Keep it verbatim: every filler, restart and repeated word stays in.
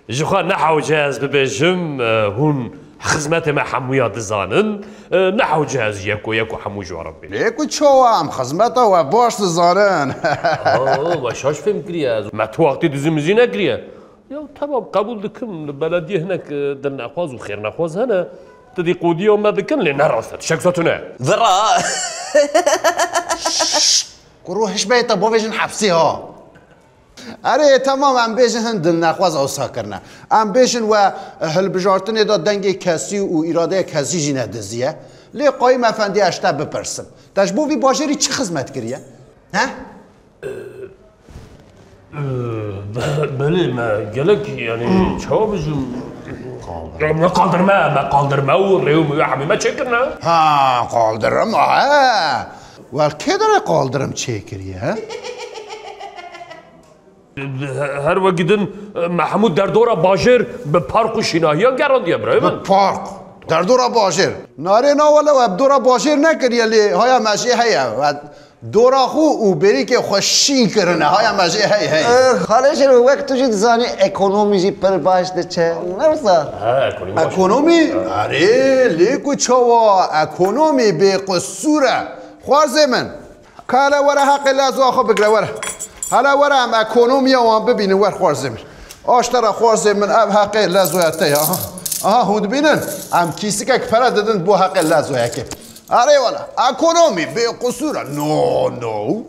Ji xwe ne hewce ez bibêjim, e, hûn xizmetê me hemûya dizanin, e, ne hewce ez yeko yeko hemû ji we re bibêjim. Lê ku çawa em xizmeta we baş dizanin. Aa, we şaş fêm kiriye ez. Me tu wextî dizî mizî nekiriye. Ya temam, qebûl dikim, li belediyê hinek, e, dilnexwaz û xêrnexwaz hene. Ti dî qûdiya me dikin, lê ne rast e. Tişek zat tune. Vira. Kuro hiş beyta bavêjin hepsî ha. Erê, temam, em bêjin hin dilnexwaz ewsa kirine. Em bêjin we hilbijartinê de dengê kesî û îradeya kesî jî nediziye. Lê Qayîm Efendî, ez ji te bipirsim. Te ji bo vî bajêrî çi xizmet kiriye? He? Be-, belê me gelek, yanî, çawa bijim? Me qaldirme, me qaldirme û rê û miwê hemî me çêkirine. Ha, qaldirim, he. Wel, kê derê qaldirim çêkiriye, he? Her wekî din, me hemû derdora bajêr bi park û şînahiyan gerandiye birayê min. Bi park? Derdora bajêr? Narê na wele we bi dora bajêr nekiriye lê haya me jê heye. We dora xwe û bêrîkê xwe şîn kirine. Haya me jê heye heye. Xalê Şêro, wek tu jî dizanî ekonomî jî pir baş diçe. Ne wisa? Ha, ekonomî baş. Ekonomî? Erê, lê ku çawa ekonomî bêqisûr e. Xwarzê min. Ka hele were heqê lezoya xwe bigire, were. Hele were em ekonomiya wan bibînin, wer xwarzê min. Aştera xwarzê min, ev heqê lezoya te ye. Aha. Aha, hûn dibînin? Em kîsikek pere didin bo heqê lezoyekê. Erê wele, ekonomî bê qusûr e. No, no.